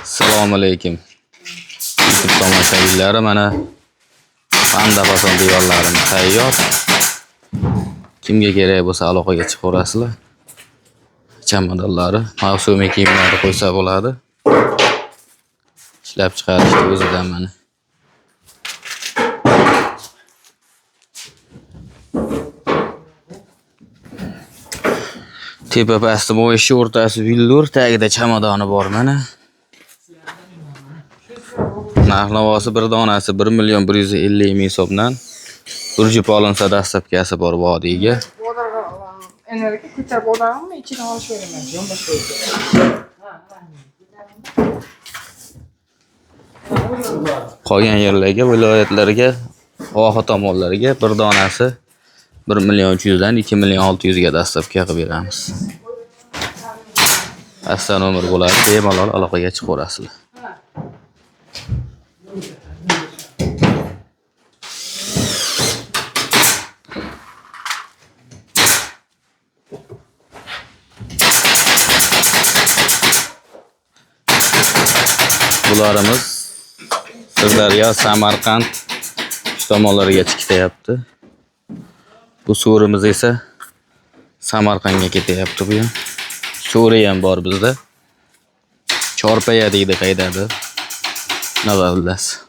Assalomu alaykum. YouTube tomoshabinlari, mana panda fason divarlarim tayyor. Kimga kerak bo'lsa aloqaga chiqaverasizlar. Chamadonlari, mavsumiy kiyimlarni qo'ysa bo'ladi. Ishlab chiqarishni o'zidan mana. Tepa pasti mo'yishi, o'rtasi billur, tagida chamadoni bor mana. Narx-navosi bir donasi 1 million 150 ming so'mdan. Bir jup olinsa dastlabkasi bor vodiyga. Energiya ko'tarib olammi, ichidan olish beraman, yonbosh. Qolgan yerlarga, viloyatlarga, voha tomonlariga bir donasi 1 million 300 dan 2 million 600 ga dastlabki qilib beramiz. Pastda nomer bo'ladi, bemalol aloqaga chiqaverasizlar. Bularimiz Sirdaryo, Samarqand shu tomonlarga ketyapti. Bu so'rimiz esa Samarqandga ketyapti bu ham. So'ri ham bor bizda. Chorpaya deydi qaydadir. Nima bilasiz.